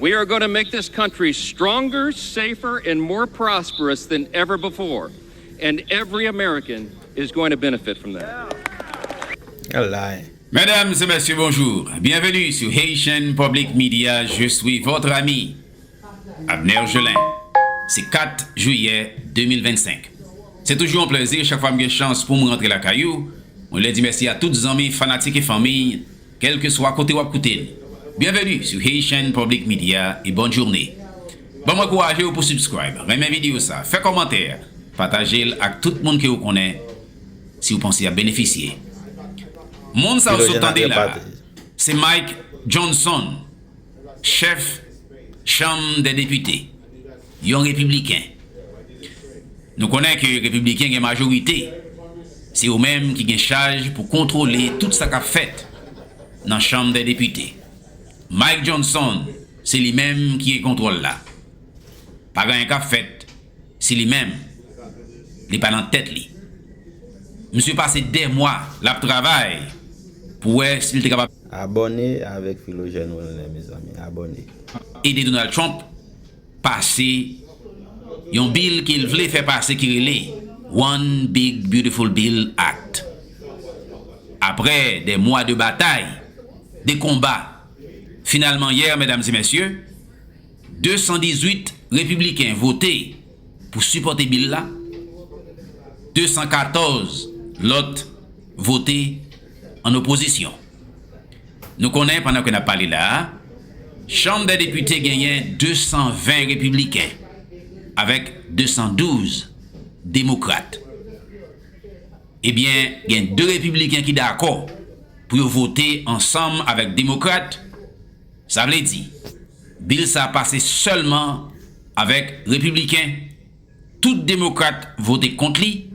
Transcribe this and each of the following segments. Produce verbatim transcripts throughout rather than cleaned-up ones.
We are going to make this country stronger, safer, and more prosperous than ever before. And every American is going to benefit from that. Medam e mesye, bonjou. Byenveni sou Haitian Public Media. Je suis votre ami, Abner Gelin. Se kat jiyè de mil vennsenk. Se toujou yon plezi chak fwa m gen chans pou m rantre lakay ou. Mwen vle di mèsi a tout zanmi, fanatik e fanmi, kèlkeswa kote w ap koute n. Byenveni sou Haitian Public Media e bòn jounen. Ban m ankouraje w pou subscribe, renmen videyo sa, fè kòmantè, pataje l ak tout moun ke w konnen si w panse y ap benefisye. Moun sa w sot tande la, se Mike Johnson, chèf Chanm dè Depite, yon repibliken. Nou konnen ke repibliken gen majorite. Se yo menm ki gen chaj pou kontwole tout sa k ap fèt nan Chanm dè Depite. Mike Johnson, se li menm ki gen kontwòl la. Pa gen anyen k ap fèt si li menm li pa nan tèt li. Misye pase dè mwa l ap travay pou wè si l te kapab. Abòne avèk Philogène Wilner, mezanmi, abòne. Ede Donald Trump pase yon bil ke l vle fè pase ki rele One Big Beautiful Bill Act. Aprè dè mwa de batay, de konba, finalman yè, medam e mesye, de san dizuit repibliken vote pou sipòte bil la, de san katòz lòt vote an opozisyon. Nou konnen, pandan ke n ap pale la a, Chanm dè Depite genyen de san ven repibliken avèk de san douz demokrat. Ebyen, gen de repibliken ki dakò pou yo vote ansanm avèk demokrat. Sa vle di, bil sa a pase sèlman avèk repibliken. Tout demokrat vote kont li,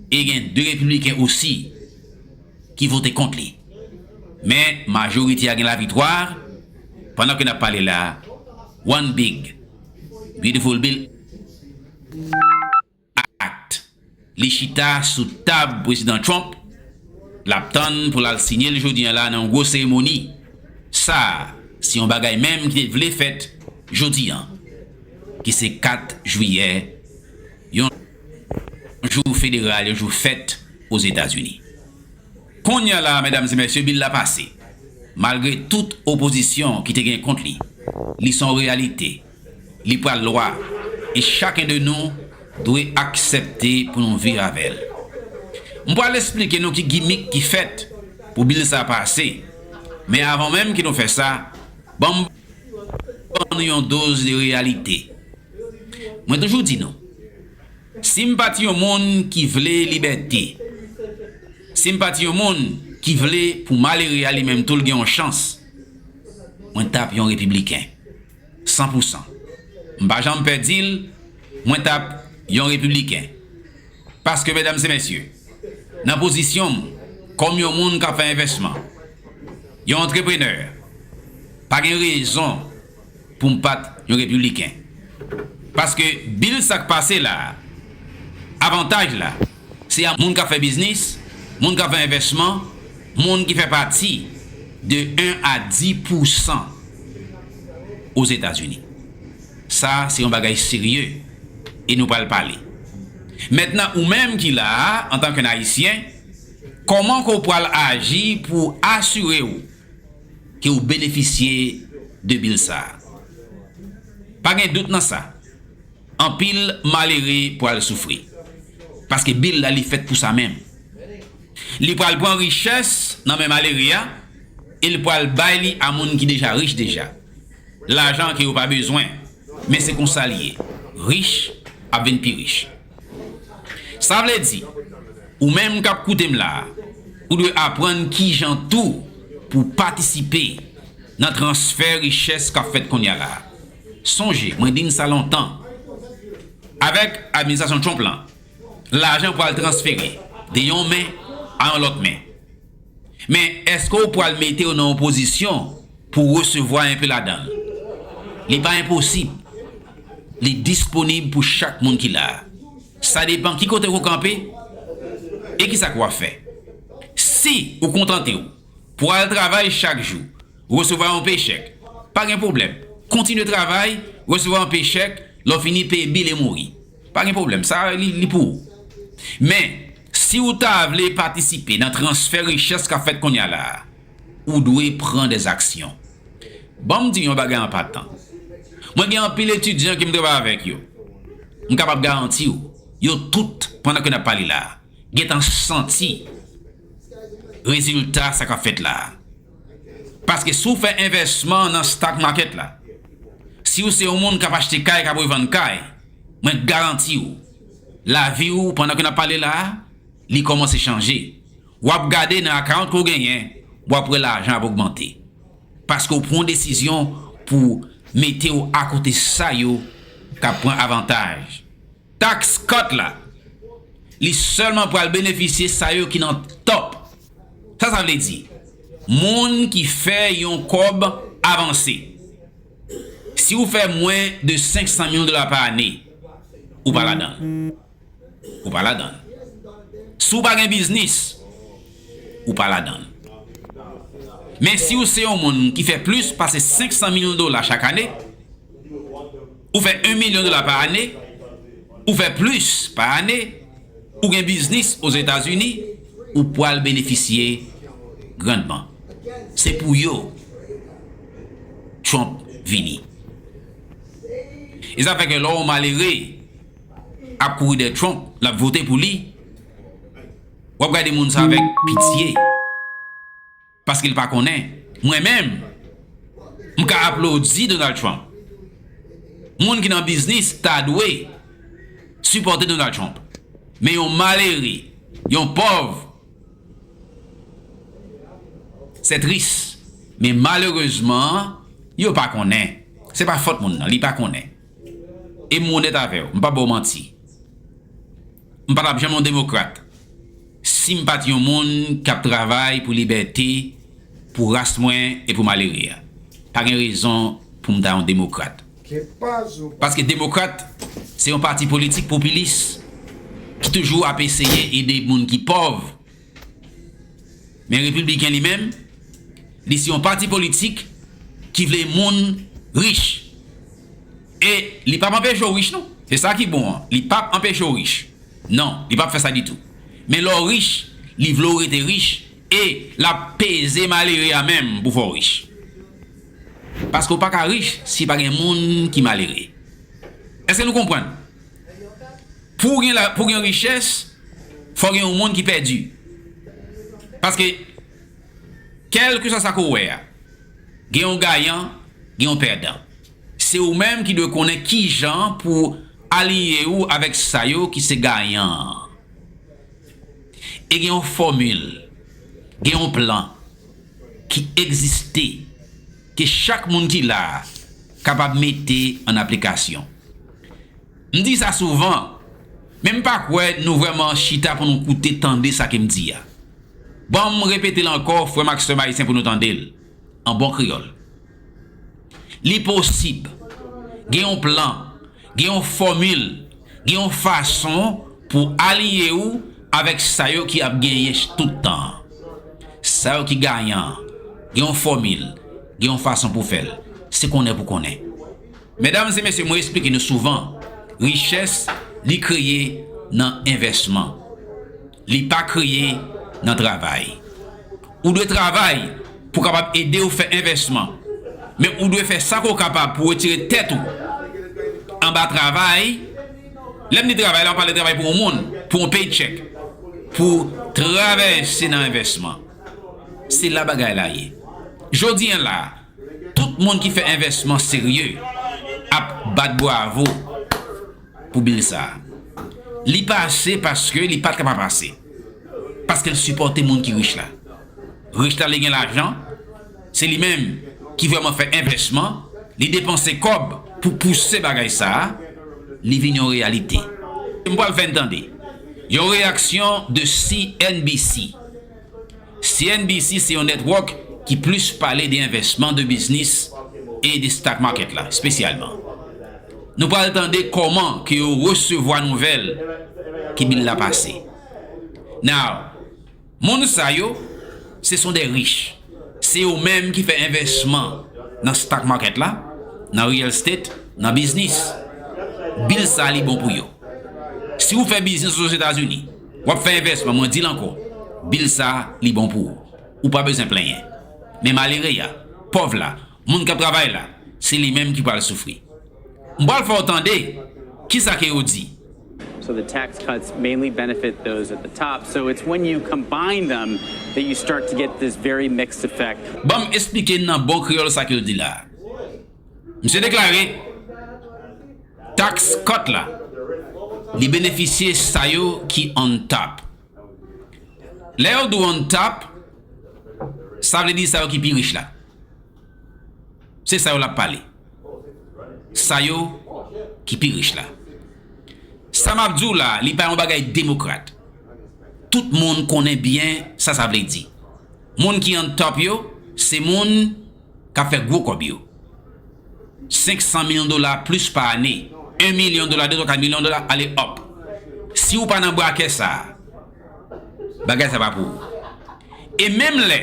e gen de repibliken osi ki vote kont li. Men majorite a gen laviktwa. Pandan ke n ap pale la, One Big Beautiful Bill Act, li chita sou tab Prezidan Trump. L ap tann pou l al siyen l jodi a la nan yon gwo seremoni. Sa a, se yon bagay menm ki te vle fèt jodi a, ki se kat jiyè, yon jou federal, yon jou fèt Ozetazini. Kounye a la, medam e mesye, bil la pase. Malgre tout opozisyon ki te gen kont li, li se yon reyalite. Li pral lwa, e chaken de nou dwe aksepte pou nou viv avè l. M pral esplike nou ki gimik ki fèt pou bil sa a pase, men avan menm ke nou fè sa, ban m ban nou yon doz de reyalite. Mwen toujou di nou, si m pa t yon moun ki vle libète, si m pa t yon moun ki vle pou malere a li menm tou l gen yon chans, mwen t ap yon repibliken. San pou san. M pa janm pè di l, mwen t ap yon repibliken. Paske, medam e mesye, nan pozisyon m, kòm yon moun k ap fè envèsman, yon antreprenè, pa gen rezon pou m pa t yon repibliken. Paske bil sa k pase la a, avantaj la, se a moun k ap fè biznis, moun k ap fè envèsman, moun ki fè pati de en a dis pousan Ozetazini. Sa, se yon bagay serye e nou pral pale. Mentnan, ou menm ki la a, antanke yon Ayisyen, kòman ke w pral aji pou w asire w ke w benefisye de bil sa a? Pa gen dout nan sa. Anpil malere pral soufri. Paske bil la li fèt pou sa menm. Li pral pran richès nan men malere a e l pral bay li a moun ki deja rich deja. Lajan ke yo pa bezwen. Men se konsa l ye. Rich ap vin pi rich. Sa vle di, ou menm k ap koute m la a, ou dwe aprann kijan tou pou w patisipe nan transfè richès k ap fèt kounye a la a. Sonje, mwen di n sa lontan. Avèk administrasyon Trump lan, lajan pral transfere de yon men a yon lòt men. Men, èske w pral mete w nan yon pozisyon pou w resevwa enpe ladan l? Li pa enposib. Li disponib pou chak moun ki la a. Sa depann ki kote w kanpe e kisa ke w ap fè. Si ou kontante w pou w al travay chak jou, resevwa yon pechèk, pa gen pwoblèm. Kontinye travay, resevwa anpe chèk, lè w fini peye bil e mouri. Pa gen pwoblèm, sa li, li pou ou. Men, si w ta vle patisipe nan transfè richès k ap fèt kounye a la a, ou dwe pran dèzaksyon. Ban m di yon bagay an patan. Mwen gen anpil etidyan ke m travay avèk yo. M kapab garanti w, yo tout, pandan ke n ap pale la a, gentan santi rezilta sa k ap fèt la a. Paske si w fè envèsman nan stock market la, si w se yon moun k ap achte kay, k ap revann kay, mwen garanti w, lavi w, pandan ke n ap pale la a, li kòmanse chanje. W ap gade nan akawont ke w genyen, w ap wè lajan ap ogmante. Paske w pran yon desizyon pou mete w akote sa yo k ap pran avantaj. Tax cut la, li sèlman pral benefisye sa yo ki nan top. Sa sa vle di? Moun ki fè yon kòb avanse. Si w fè mwen de senk san mil dola pa ane, ou pa ladan l. Ou pa ladan l. Si w pa gen biznis, ou pa ladan l. Men si w se yon moun ki fè plis pase senk san mil dola chak ane, ou fè yon milyon dola pa ane, ou fè plis pa ane, ou gen biznis Ozetazini, ou pral benefisye grandman. Se pou yo Trump vini. E sa fè ke lè yon malere ap kouri dèyè Trump, l ap vote pou li, w ap gade moun sa avèk pitye. Paske l pa konnen. Mwen menm, m ka aplodi Donald Trump. Moun ki nan biznis ta dwe sipòte Donald Trump. Men yon malere, yon pòv, se tris. Men malerezman, yo pa konnen. Se pa fòt moun nan, li pa konnen. E m onèt avè w, m p ap ba w manti. M pa t ap janm yon demokrat si m pa t yon moun k ap travay pou libète, pou ras mwen e pou malere a. Pa gen rezon pou m ta yon demokrat. Paske demokrat, se yon pati politik popilis ki toujou ap eseye ede moun ki pòv. Men repibliken li menm, li se yon pati politik ki vle moun rich. E li p ap anpeche w rich non. Se sa ki bon an. Li p ap anpeche w rich. Non, li p ap fè sa ditou. Men lè w rich, li vle w rete rich e l ap peze malere a menm pou fè w rich. Paske w pa ka rich si pa gen moun ki malere. Èske nou konprann? Pou w gen la, pou w gen richès, fò w gen yon moun ki pèdi. Paske, kèlkeswa sa ke w wè a, gen yon gayan, gen yon pèdan. Se ou menm ki dwe konnen kijan pou w aliye w avèk sa yo ki se gayan an. E gen yon fòmil, gen yon plan ki egziste, ke chak moun ki la a kapab mete an aplikasyon. M di sa souvan, men m pa kwè nou vrèman chita pou nou koute tande sa ke m di a. Ban m repete l ankò, frè m ak sè m ayisyen, pou nou tande l an bon kreyòl. Li posib. Gen yon plan, gen yon fòmil, gen yon fason pou aliye w avèk sa yo ki ap genyen tout tan an. Sa yo ki gayan an, gen yon fòmil, gen yon fason pou fè l. Se konnen pou konnen. Medam e mesye, mwen eksplike nou souvan, richès, li kreye nan envèsman. Li pa kreye nan travay. Ou dwe travay pou w kapab ede w fè envèsman. Men ou dwe fè sa ke w kapab pou w retire tèt ou anba travay. Lè m di travay la, m pale travay pou yon moun, pou yon paycheck, pou w travèse nan envèsman. Se la bagay la ye. Jodi a la, tout moun ki fè envèsman serye ap bat bravo pou bil sa a. Li pase paske li pa t ka pa pase. Paske l sipòte moun ki rich la. Rich la, li gen lajan, se li menm ki vrèman fè envèsman, li depanse kòb pou pouse bagay sa a, li vin yon reyalite. M pral fè n tande yon reyaksyon de C N B C. C N B C se yon network ki plis pale de envèsman, de biznis e de stock market la, espesyalman. Nou pral tande kòman ke yo resevwa nouvèl ke bil la pase. Now, moun sa yo, ce sont des riches. Se yo menm ki fè envèsman nan stock market la. nan real estate, nan biznis. Bil sa li bon pou yo. Si w fè biznis Ozetazini, w ap fè envèsman, mwen di l ankò, bil sa li bon pou ou. Ou pa bezwen plenyen. Men malere a, pòv la, moun k ap travay la, se li menm ki pral soufri. M pral fè w tande kisa ke yo di. So the tax cuts mainly benefit those at the top. So it's when you combine them that you start to get this very mixed effect. Ban m esplike nan bon kreyòl sa ke l di la. Misye deklare, tax cut la, li benefisye sa yo ki on top. Lè yo di w on top, sa vle di sa yo ki pi rich la. Se sa yo l ap pale. Sa yo ki pi rich la. Sa m ap di w la, li pa yon bagay demokrat. Tout moun konnen byen sa sa vle di. Moun ki on top yo, se moun k ap fè gwo kòb yo. Senk san milyon dola plis pa ane, en milyon dola, de twa kat milyon dola, ale up. Si w pa nan brakè sa a, bagay sa pa pou ou. E menm lè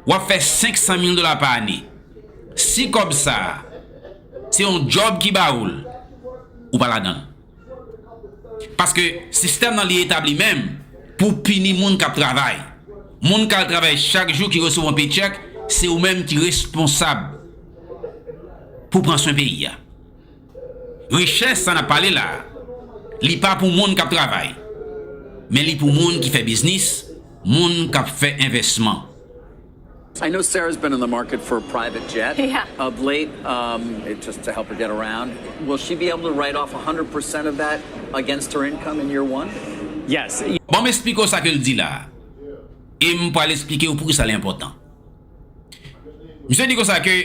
w ap fè senk san milyon dola pa ane, si kòb sa a se yon djòb ki ba ou l, ou pa ladan l. Paske sistèm nan li etabli menm pou pini moun k ap travay. Moun k al travay chak jou ki resevwa yon pechèk, se ou menm ki responsab pou pran swen peyi a. Richès sa n ap pale la, li pa pou moun k ap travay, men li pou moun ki fè biznis, moun k ap fè envèsman. I know Sarah's been in the market for a private jet yeah. of late, um, it, just to help her get around. Will she be able to write off one hundred percent of that against her income in year one? Yes. Bon, m esplike w sa ke l di la. E m pral esplike w poukisa li enpòtan. Misye di konsa ke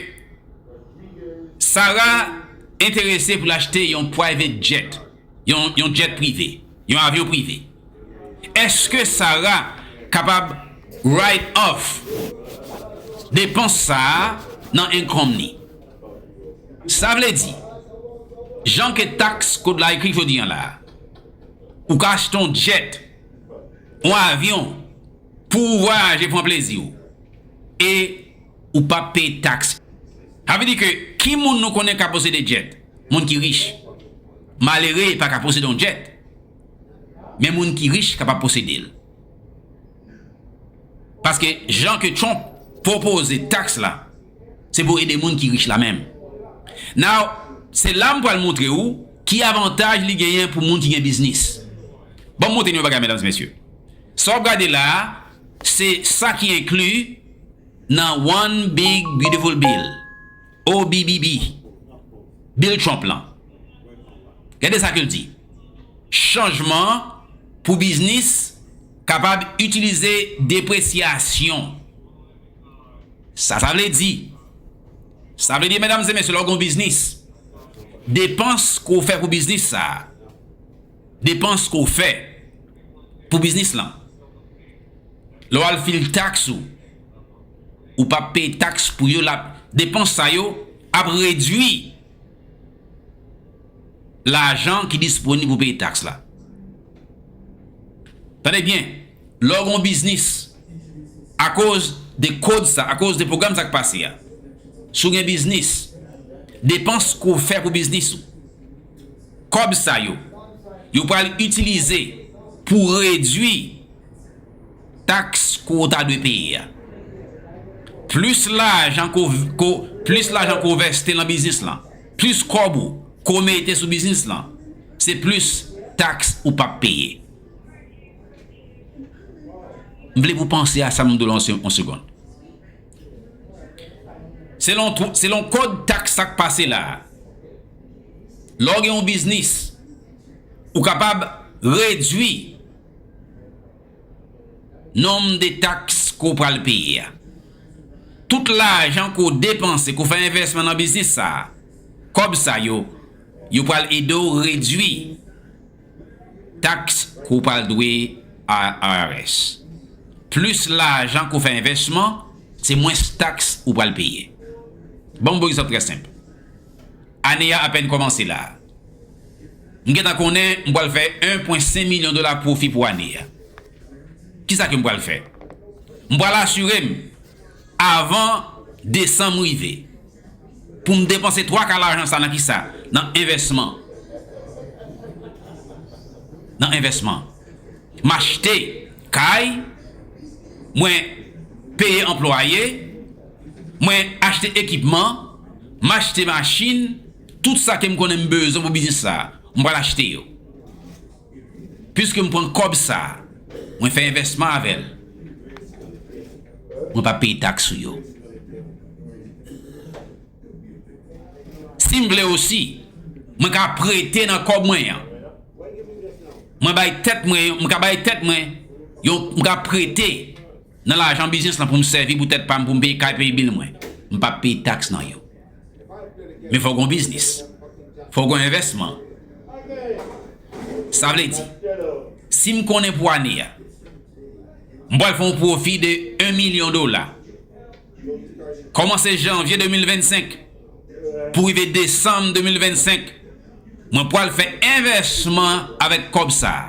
Sarah enterese pou l achte yon private jet, yon, yon jet prive, yon avyon prive. Èske Sarah kapab write off depans sa a nan income ni? Sa vle di, jan ke tax code la ekri jodi an la, ou ka achte yon jet, yon avyon, pou ou vwayaje pran plezi w e ou p ap peye taks. Sa vle di ke ki moun nou konnen ka posede djèt? Moun ki rich. Malere pa ka posede yon djèt. Men moun ki rich kapab posede l. Paske jan ke Trump pwopoze taks la, se pou ede moun ki rich la menm. Now, se la m pral montre ou ki avantaj li genyen pou moun ki gen biznis. Ban m montre nou yon bagay, medam e mesye. Sa w ap gade la a, se sa ki enkli nan One Big Beautiful Bill, O B B B, Bill Trump lan. Gade sa ke l di. Chanjman pou biznis kapab itilize depresyasyon. Sa sa vle di? Sa vle di, medam e mesye, lè w gen yon biznis, depans ke w fè pou biznis sa a, depans ke w fè pou biznis lan, lè w al fil taks ou, ou p ap peye taks pou yo, l ap, depans sa yo ap redui lajan ki disponib pou peye taks la. Tande byen, lè w gen yon biznis, akoz de kòd sa, akoz de pwogram sa k pase a, si w gen biznis, depans ke w fè pou biznis ou, kòb sa yo, yo pral itilize pou redui taks ke w ta dwe peye a. Plis lajan ke w, ke w, plis lajan ke w envesti nan biznis lan, plis kòb ou ke w mete sou biznis lan, se plis taks ou p ap peye. M vle pou w panse a sa m di w la yon se-, yon segonn. Selon tw-, selon kòd taks sa k pase la a, lè w gen yon biznis, ou kapab redui nonb de taks ke w pral peye a. Tout lajan ke w depanse, ke w fè envèsman nan biznis sa a, kòb sa yo, yo pral ede w redui taks ke w pral dwe a I R S. Plis lajan ke w fè envèsman, se mwens taks ou pral peye. Ban m ba w egzanp trè senp. Ane a apèn kòmanse la. M gentan konnen m pral fè en pwen senk milyon dola pwofi pou ane a. Kisa ke m pral fè? M pral asire m, avan desanm rive, Pou m depanse twa ka lajan sa nan kisa? Nan envèsman. Nan envèsman. M achte kay, mwen peye anplwaye, mwen achte ekipman, m achte machin, tout sa ke m konnen m bezwen pou biznis sa, m pral achte yo. Piske m pran kòb sa, mwen fè envèsman avè l, mwen p ap peye taks sou yo. Si m vle osi, mwen ka prete nan kòb mwen an. Mwen bay tèt mwen, m ka bay tèt mwen, yon, m ka prete nan lajan biznis lan pou m sèvi pou tèt pa m, pou m peye kay, peye bil mwen. M p ap peye taks nan yo. Men fò w gen yon biznis. Fò w gen yon envèsman. Sa vle di, si m konnen pou ane a, m pral fè yon pwofi de yon milyon dola. Kòmanse janvye de mil vennsenk pou rive desanm de mil vennsenk, mwen pral fè envèsman avèk kòb sa a.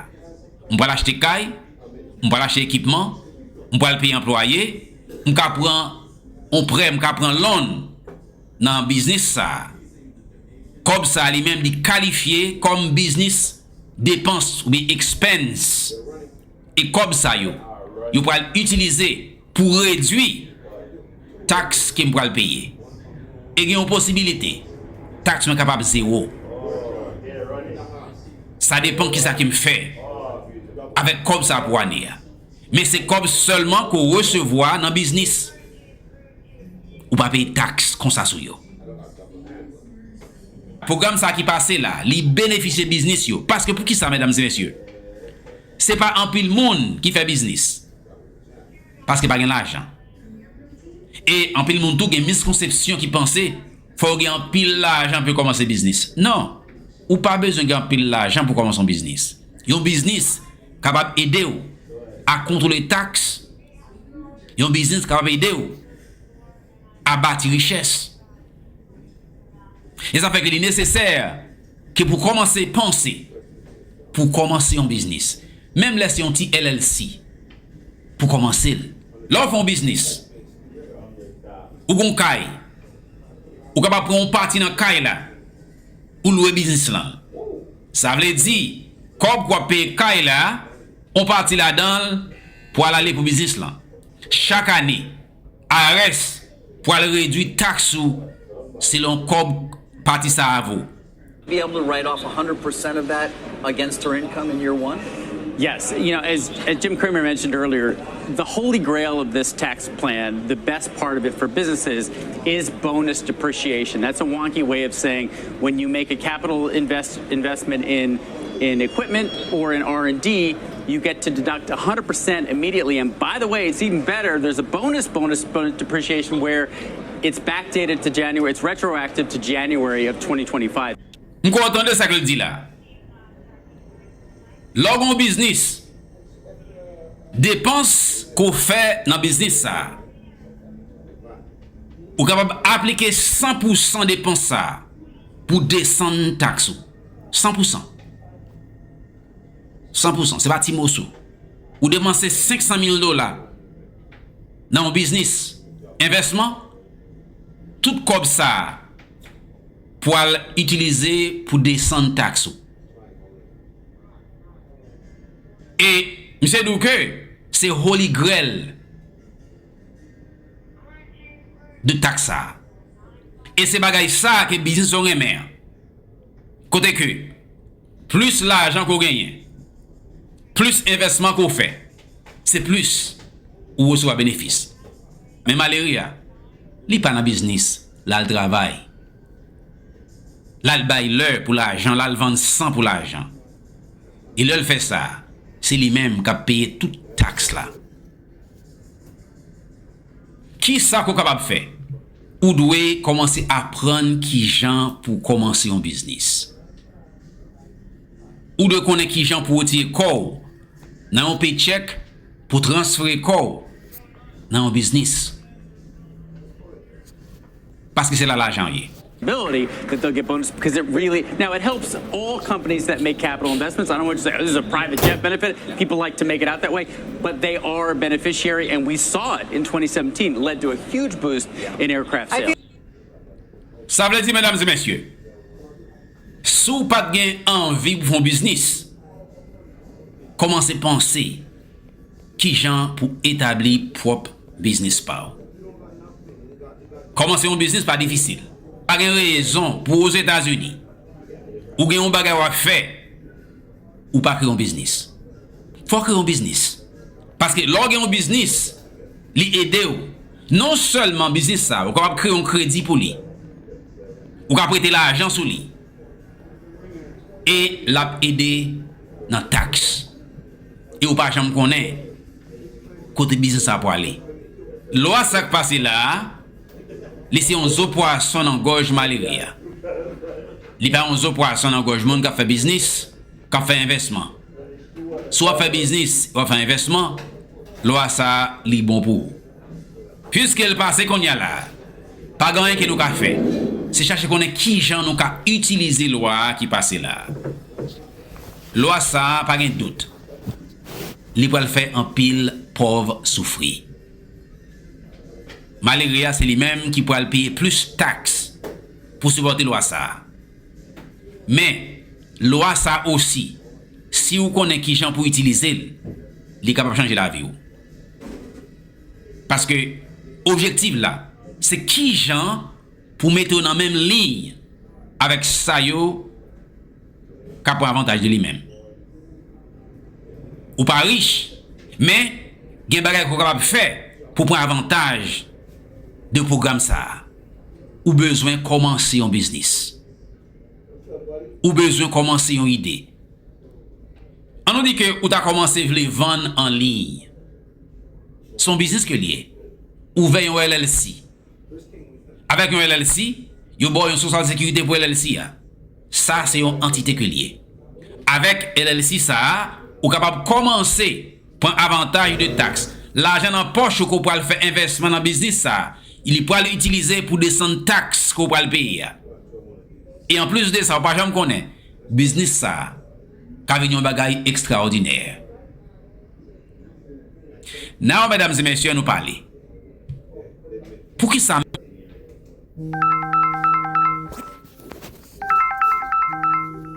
M pral achte kay, m pral achte ekipman, m pral peye anplwaye, m ka pran yon prè, m ka pran loan nan biznis sa a. Kòb sa a li menm li kalifye kòm biznis depans oubyen expense. E kòb sa yo, yo pral itilize pou redwi taks ke m pral peye. E gen yon posibilite, taks mwen kapab zewo. Sa depann kisa ke m fè avèk kòb sa pou ane a. Men se kòb sèlman ke w resevwa nan biznis. Ou pa peye taks konsa sou yo. Pwogram sa ki pase la, li benefisye biznis yo. Paske poukisa, medam e mesye? Se pa anpil moun ki fè biznis. Paske pa gen lajan. E anpil moun tou gen miskonsepsyon ki panse fò w gen anpil lajan pou w kòmanse biznis. Non. Ou pa bezwen gen anpil lajan pou w kòmanse yon biznis. Yon biznis kapab ede w a kontwole taks. Yon biznis kapab ede w a bati richès. E sa fè ke li nesesè ke pou kòmanse panse, pou kòmanse yon biznis. Menm lè se yon ti L L C, pou kòmanse l. Lè w fè yon biznis, ou gon kay, ou kapab pran yon pati nan kay la, ou lwe biznis lan. Sa vle di, kòb k w ap peye kay la, yon pati ladan l pral ale pou biznis lan. Chak ane, I R S pral redwi taks ou selon kòb pati sa a vo. Be able to write off one hundred percent of that against her income in year one? Yes, you know, as, as Jim Cramer mentioned earlier, the holy grail of this tax plan, the best part of it for businesses, is bonus depreciation. That's a wonky way of saying when you make a capital invest, investment in, in equipment or in R and D, you get to deduct one hundred percent immediately. And by the way, it's even better. There's a bonus, bonus, bonus depreciation where it's backdated to January, it's retroactive to January of twenty twenty-five. M kontan de sa ke l di la. Lè w gen yon biznis, depans ke w fè nan biznis sa a, ou kapab aplike san pou san depans sa a pou desann taks ou. San pou san. San pou san, se pa ti moso. Ou depanse senk san mil dola nan yon biznis, envèsman, tout kòb sa a pral itilize pou desann taks ou. E misye di w ke se holy grail de taks sa a. E se bagay sa a ke biznis yo renmen an. Kote ke plis lajan ke w genyen, plis envèsman ke w fè, se plis ou resevwa benefis. Men malere a, li pa nan biznis, l al travay. L al bay lè pou lajan, l al vann san pou lajan. E lè l fè sa, se li menm k ap peye tout taks la. Kisa ke w kapab fè? Ou dwe kòmanse aprann kijan pou w kòmanse yon biznis. Ou dwe konnen kijan pou w retire kò w nan yon paycheck pou w transfere kò w nan yon biznis. Paske se la lajan an ye. Ability that they'll get bonus because it really, now it helps all companies that make capital investments. I don't want to say, "Oh, this is a private jet benefit." People like to make it out that way, but they are a beneficiary, and we saw it in twenty seventeen, led to a huge boost in aircraft sales. I think Sa vle di, medam e mesye, si w pa t gen anvi pou fè yon biznis, kòmanse panse kijan pou etabli pwòp biznis pa w. Kòmanse yon biznis pa difisil. Pa gen rezon pou Ozetazini, ou gen yon bagay w ap fè, ou pa kreye yon biznis. Fò w kreye yon biznis. Paske lè w gen yon biznis, li ede w. Non sèlman biznis sa, ou kapab kreye yon kredi pou li. Ou ka prete lajan sou li. E l ap ede nan taks. E ou pa janm konnen kote biznis sa prale. Lwa sa k pase la a, li se yon zo pwason nan gòj malere a. Li pa yon zo pwason nan gòj moun k ap fè biznis, k ap fè envèsman. Si w ap fè biznis, w ap fè envèsman, lwa sa a, li bon pou ou. Piske l pase kounye a la a, pa gen anyen ke nou ka fè. Se chache konnen kijan nou ka itilize lwa a ki pase la a. Lwa sa a, pa gen dout, li pral fè anpil pòv soufri. Malere a, se li menm ki pral peye plis taks pou sipòte lwa sa a. Men, lwa sa a osi, si w konnen kijan pou itilize l, li kapab chanje lavi w. Paske objektif la, se kijan pou mete w nan menm liy avèk sa yo ka pran avantaj de li menm. Ou pa rich, men gen bagay ke w kapab fè pou pran avantaj de pwogram sa a. Ou bezwen kòmanse yon biznis. Ou bezwen kòmanse yon ide. Ann nou di ke ou ta kòmanse vle vann an liy. Se yon biznis ke l ye. Ouvè yon L L C. Avèk yon L L C, yo ba w yon sosyal sekirite pou L L C a. Sa se yon antite ke l ye. Avèk L L C sa a, ou kapab kòmanse pran avantaj de taks. Lajan nan pòch ou ke w pral fè envèsman nan biznis sa a, li pral itilize pou desann taks ke w pral peye a. E anplis de sa, ou pa janm konnen, biznis sa a ka vin yon bagay ekstraòdinè. Now, medam e mesye, ann nou pale. Poukisa